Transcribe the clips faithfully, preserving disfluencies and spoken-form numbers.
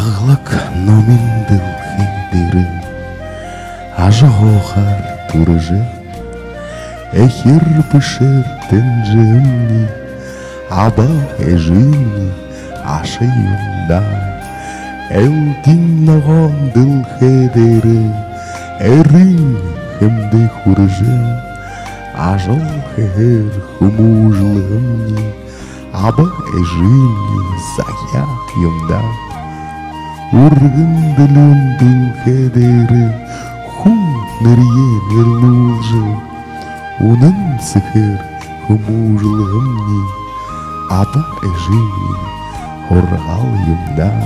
Аглаг номин дэлхэй дээрэ ажаһуухаар түрэжэ, эхир бэшээр тэнжээһэмни аба эжымни аша юм даа. Элдин ногоон дэлхэй дээрэ эрын хэмдээ хүрэжэ, ажал хэһээр хүмүүжүүлһэмни аба эжымни заяа юм даа. Үргэн дэлгэн дэлхэй дээрэ хүн нэрые нэрлүүлжэ, үнэн сэхээр хүмүүжүүлһэмни аба эжымни һургаал юм даа.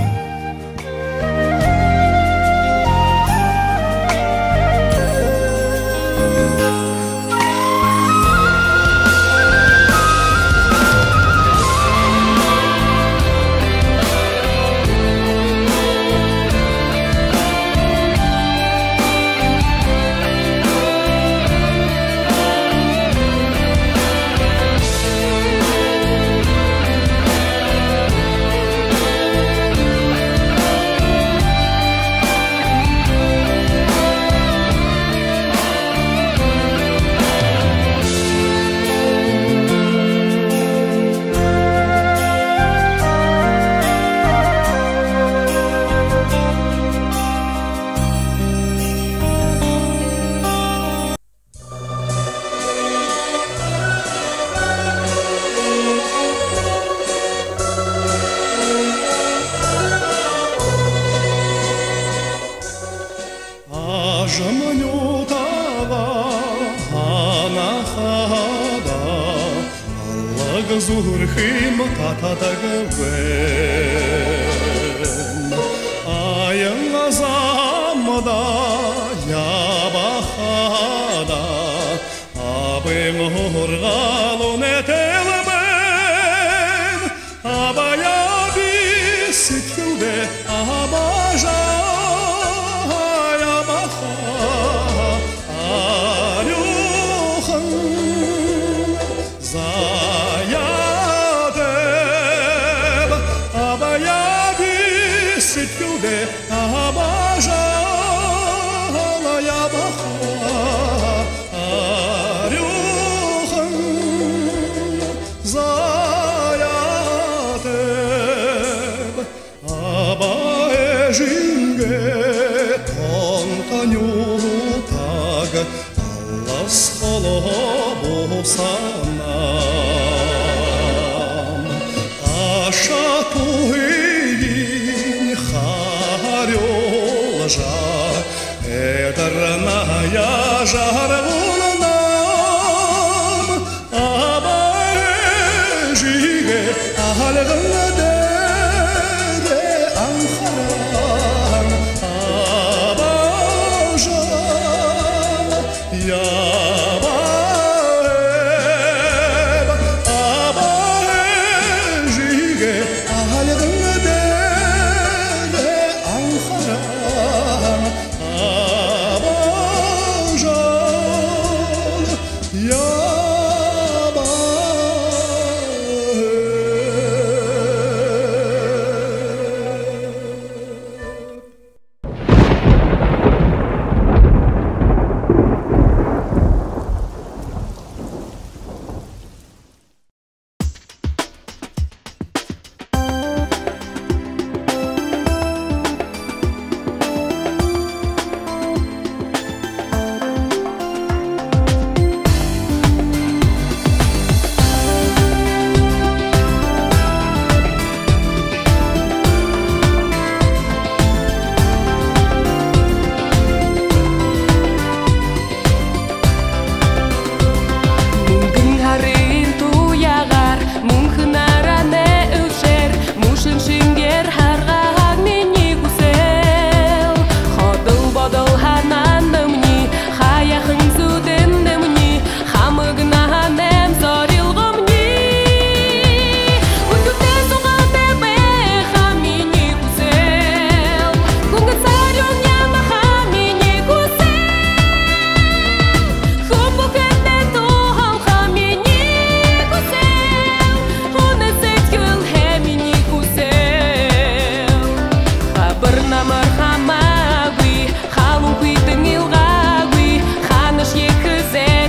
Ажам нютагаа һанахада, алаг зүрхым татадаг байна. Аян замда ябахада, абын һургаал үнэтэй байна. Абаяа би сэдьхэлдээ абаажа ябаха арюухан заяатайб. Абаяа би сэдьхэлдээ абаажа ябаха арюухан заяатайб. Аба эжынгээ тоонто нютаг алас холо бусанам. Аша туһыень харюулжа, эдэр наһаяа жаргуулнам. Аба эжыгээ альган дээрээ анхаран абаажа ябааб. Аба эжыгээ альган дээрээ анхаран абаажа ябааб.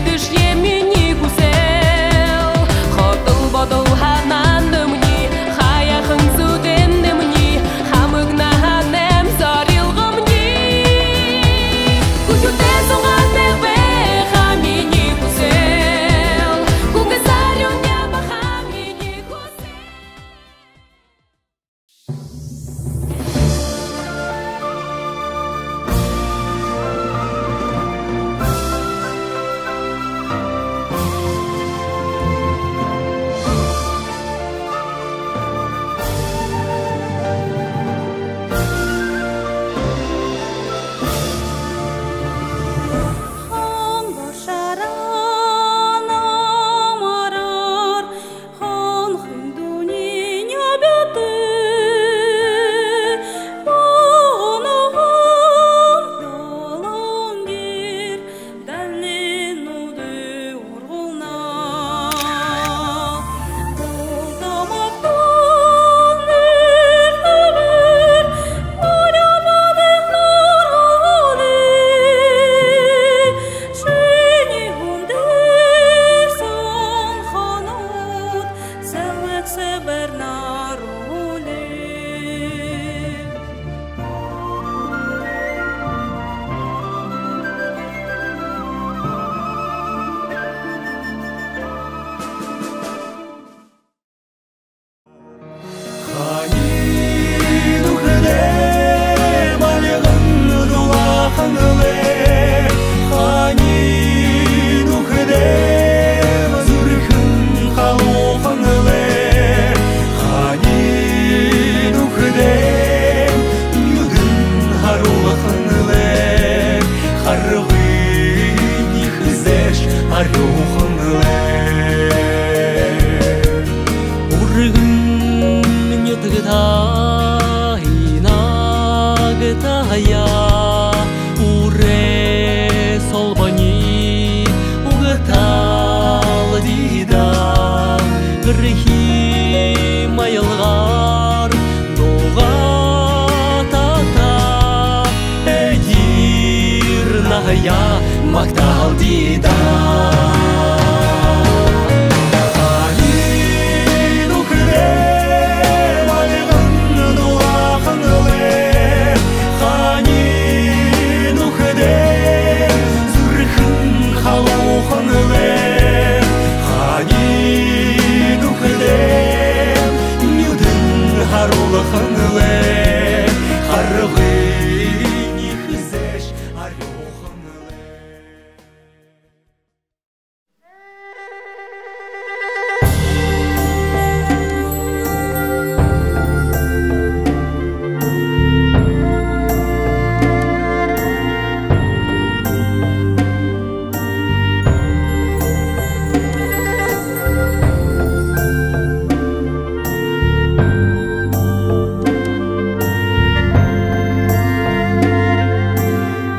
Тэшье минии хүсэл, ходол бодол һанаандамни, хаяахан зүүдээндэмни, хамаг наһандам зорилгомни. Хүхюутэй зугаатай байха минии хүсэл, хүнгэ сарюун ябаха минии хүсэл. Хан баршараа намараар, хан хүндүни нёбёты, боногон долонгир далинууды ургуулна. Улдамагтан эрхэлэр, уряабадаг харуули, шинии хүндэр сонхонууд, сэлэг сэбэр наруули. Хани нүхэдэм альган дулаахан лэ, хани нүхэдэм зүрхэн халуухан лэ, хани нүхэдэм нюдэн һаруулхан лэ, харгы нюдэһөөшье арюухан лэ. Үргэн нютагтаа, инагтаа, үрэ солбони угтаал даа. Эрхи маялгаар дуугатаа, эдир наһаяа магтаал даа. Хани нүхэдэм альган дулаахан лэ, хани нүхэдэм зүрхэн халуухан лэ, хани нүхэдэм нюдэн һаруулхан лэ, харгы нюдэһөөшье арюухан лэ.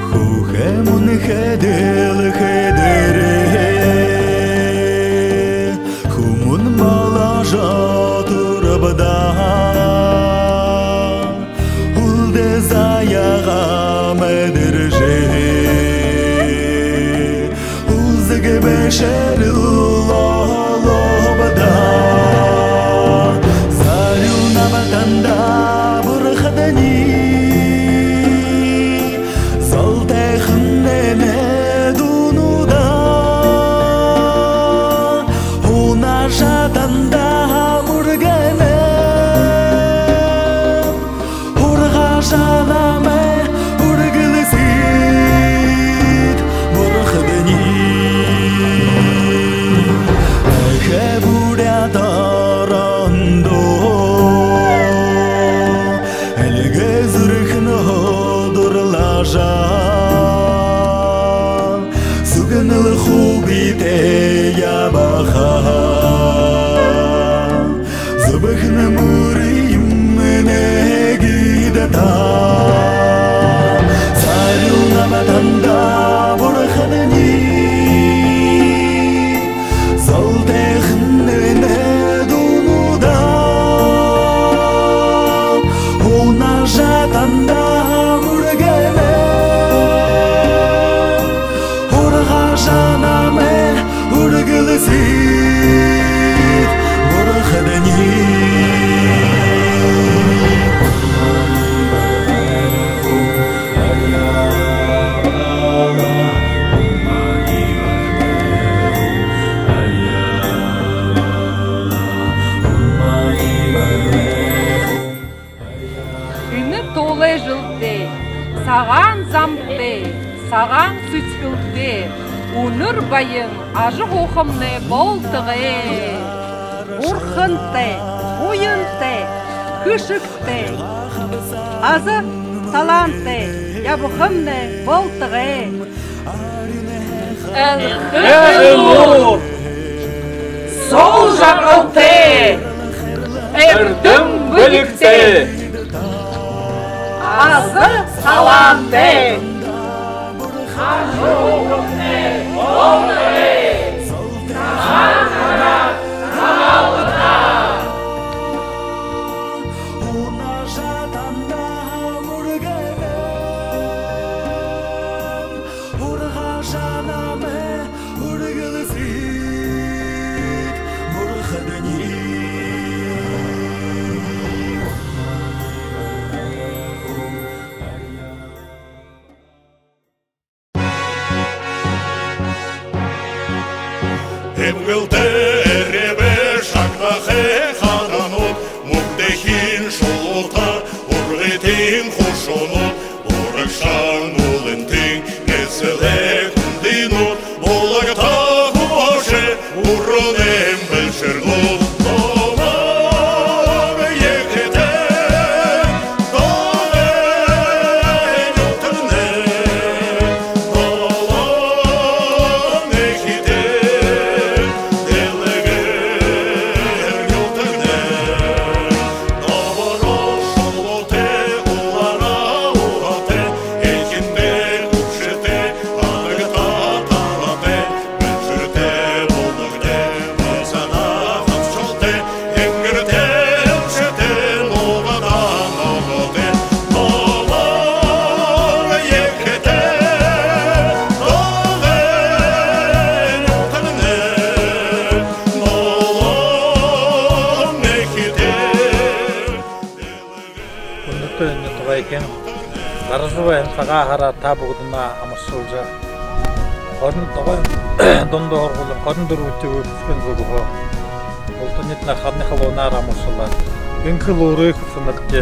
Хүхэ мүнхэ дэлхэй дээрэ хүмүн моложо турбадаа, хүлдэ заяагаа мэдэржэ, үлзы бэшээр лоободоо. Сарюун намтанда бурхадни золтойхон нэмэ дуунуудаа, унаашатанда мүргэнэ. Ургажа намайе үргэлсыт, бурхадни. Амтай, сагаан сэдьхэлтэй, үнэр баян ажаһуухамнай болтогой. Бурхантай, буянтай, хэшэгтэй, аза талаантай ябахамнай болтогой. Элхэ элүүр, сол жаргалтай, эрдэм бэлигтэй, аза талаантай. Эмгэлтэй эрьебэ шагнахын хаданууд, мүгтэхын шулуута ургытын хушуунууд, урагшаан үлэнтын эсэлэй хүндынүүд, булагтаа хүбөөшэ үргэнэм бэлшэрнүүд. Долоон ехэтэ, долоон нютагнай, долоон ехэтэ, дэлгэр нютагнай. Добро шулуутай, улаараа уһатай, эхинтэй, хүгшэтэй, адагтаа талаатай, бэлшэртэй, булагтай, бусадаа хамсалтай, энгэртэй, эмшэтэй, нугадаа ногоотой, долоон ехэтэ, долоон нютагнай, долоон ехэтэ. Хүндэтэ нютагайхид, гаража байһан Сагаан һараар та бүгэдэниие амаршалжа, хорин, Дунда һургуулиин хорин дүрбэдэхи выпускын зүгһөө бултанитнай ханын халуунаар амаршалаад, энхэ элүүрые хүсэнэбди,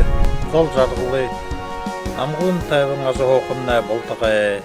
зол жаргалай, амгалан тайбан ажаһуухамнай болтогой.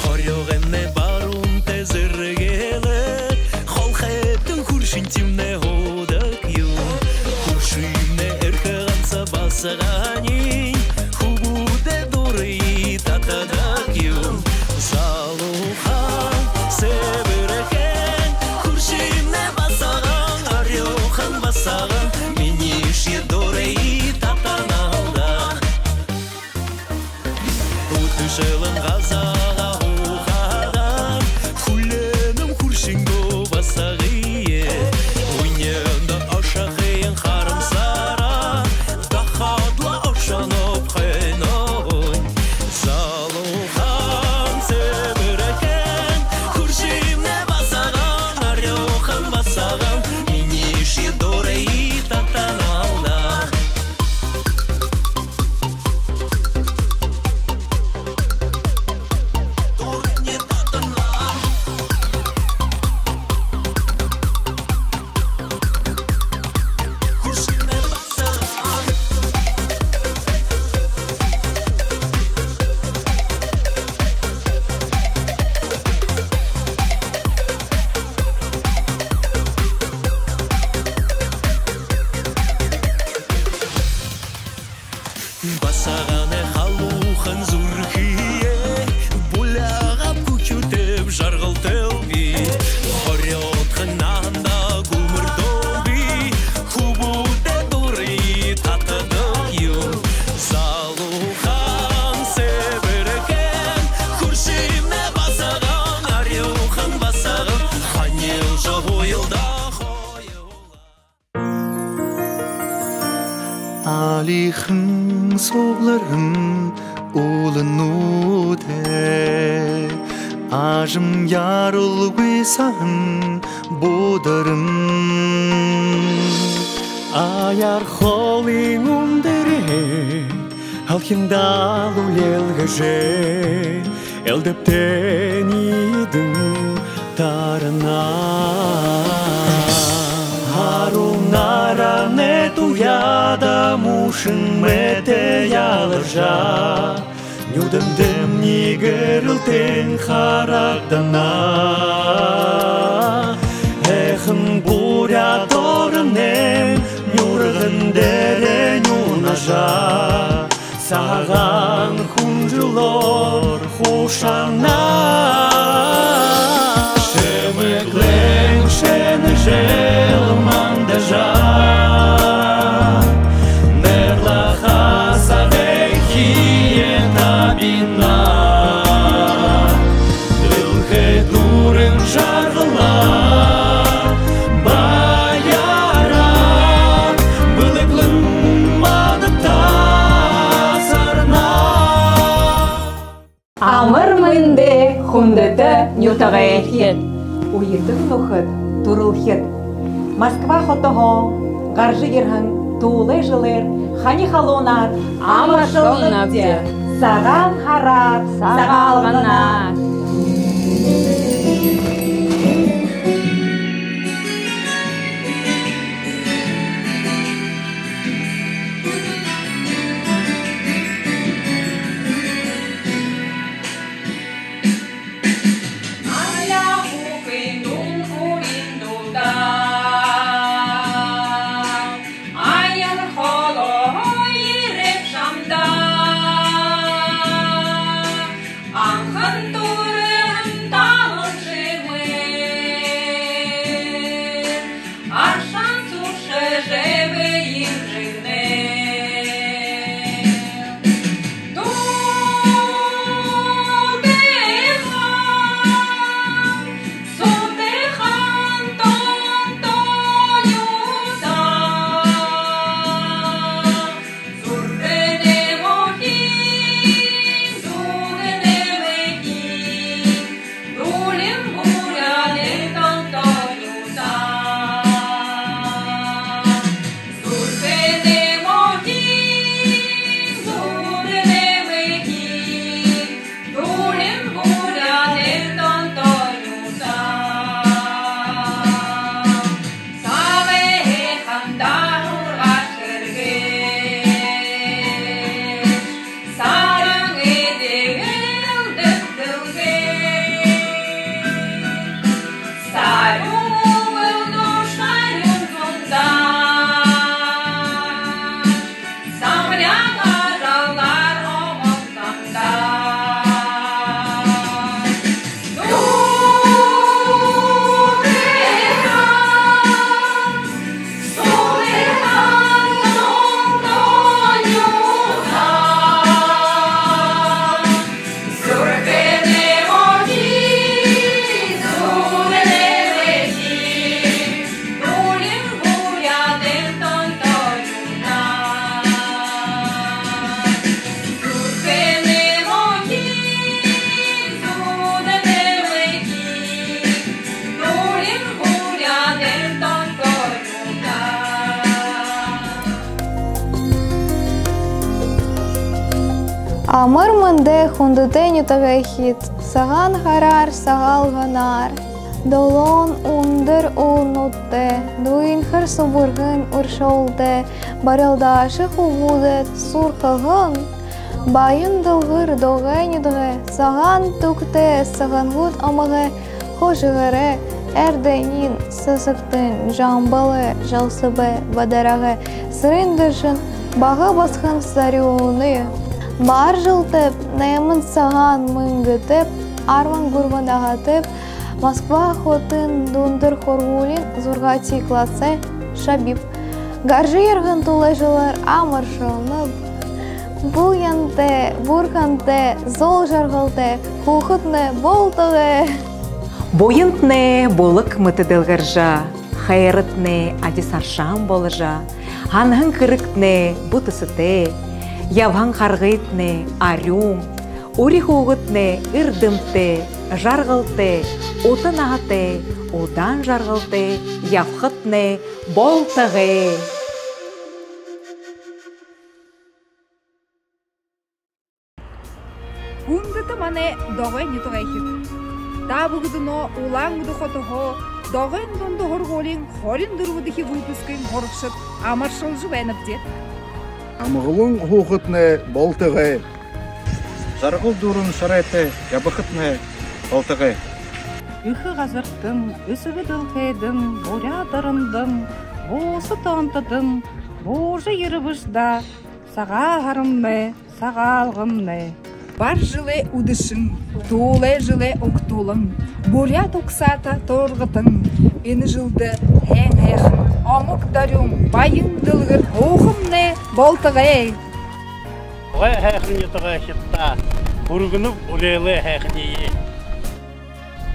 Хорёогоймнай баруун тээ зэргэлээ, холхойтон хүршэнтэмнай һуудаг юм. Хүршэмнай эрхэ ганса басаганиинь хүбүүдэй дурые татадаг юм. Залуухан сэбэрхэн хүршэмнай басаган, арюухан басаган, минии шье дурые татанал даа. Үдэшэлэн газаагаа һуухадаа хүлеэнэм хүршэнгөө басагые. Үнеэндэ ошохыень харамсаараа, дахаад лэ ошоноб хойноонь. Залуухан сэбэрхэн хүршэмнай басаган, арюухан басаган, минии шье дурые татанал даа. Басаганай халуухан зүрхые буляагаад, хүхюутэйб, жаргалтайб би. Хорёодхын наһандаа гүмэрдөөгүй, хүбүүдэй дурые татадаг юм. Залуухан сэбэрхэн хүршэмнай басаган, арюухан басаган, ханилжа һууял даа хоюулаа. Алихан сугларһан Үүлэнүүдээ ажамяаралгүй саһан бударан. Аяар холын үндэрһээ һалхиндаа лүлеэлгэжэ, элдэбтэнь эдэн тарана. Һаруун наранай туяада мүшэн мэтэ яларжа, нюдэндэм нэгэ гэрэлтэн харагдана. Һайхан буряад оронойм нюрган дээрэнь унажа, сагаан хүнжэлөөр хушана. Шэмэглэн шэнэ жэл мандажа, нэрлэхэ сагай хие табина. Дэлхэй дүүрэн жаргалаар, баяраар бэлэглэн мандаа сарнаа. Амар мэндэ, хүндэтэ нютагайхид, үетэн нүхэд, түрэлхид! Москва хотоһоо гаража ерэһэн туулай жэлээр хани халуунаар амаршалнабди. Сагаан һараар, Сагаалганаар! Аяар холоһоо ерээд шамда анхан түрүүн таһалжа мэнэ. Аршаан зүрхэжэ бэеым жэгнээ. Дуудахан, суудахан тоонто нютаг. Зүрхэнэй мохин, зүрхэнэй мохин, дуулим буряадай тоонто нютаг. Зүрхэнэй мохин, зүрхэнэй мохин, дуулим буряадай тоонто нютаг. Сагаан һайханда һургааша хэрэглэжэ, саран эдеэл дэбдэлжэ, сарюун үбэл дууша, сарюун зундаа самбарилжа, жаргалаар омогтондо. Амар мэндэ, хүндэтэ нютагайхид! Сагаан һараар, Сагаалганаар! Долоон үндэр үүлэнүүдтэй, дүйнхэр субаргын үршөөлтэй, барилдааша хүбүүдэй суурхаһан, баян дэлгэр дугай нютагай, сагаан түбтэй, сагаангууд омогой хожо гэрэй, Эрдэниин сэсэгтын Жамбалай, Жалсабай, Бадарагай, Сэрэн-Дэржын, Бага-Басаган, Сарюунай. Бар жэлтэйб, найман сагаан мэнгэтэйб, арбан гурбан наһатайб, Москва хотын дундар һургуулиин зургаадахи классай шабиб. Гаража ерэһэн туулай жэлээр амаршалнаб. Буянтай, бурхантай, зол жаргалтай хүүгэднай болтогой! Буянтнай булаг мэтэ дэлгэржэ, хайратнай адис аршаан боложо, һанаһан хэрэгтнай бүтэсэтэй, Ябаһан харгытнай арюун, үри хүүгэдтнай эрдэмтэй, жаргалтай, ута наһатай, удаан жаргалтай ябахатнай болтогой. Хүндэтэ манай Догой нютагайхид! Та бүгэдэниие Улаан-Үдэ хотоһоо Догойн дунда һургуулиин хорин дүрбэдэхи выпускын һурагшад амаршалжа байнабди. Амгалан һуухатнай болтогой. Жаргал дүүрэн шарайтай ябахатнай болтогой. Эхэ газартан, эсэгэ дэлхэйдэн, буряад орондон, бууса тоонтодон буужа ерэбэш даа, Сагаан һарамнай, Сагаалганмнай. Бар жэлэй үдэшэн, туулай жэлэй угтуулан, буряад угсаата туургатан, энэ жэлдэ һайн һайхан, омог дорюун, баян дэлгэр һуухамнай болтогой. Догой һайхан нютагайхид, хүргэнэб үреэлэй һайханиие.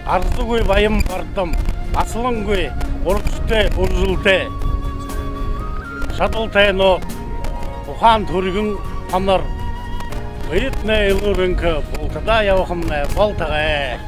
Гарзагүй баян бардам, аслангүй урагшатай, үржэлтэй, шадалтай нууц, ухаан түргэн хонор, бэетнай элүүр энхэ бултадаа ябахамнай болтогой.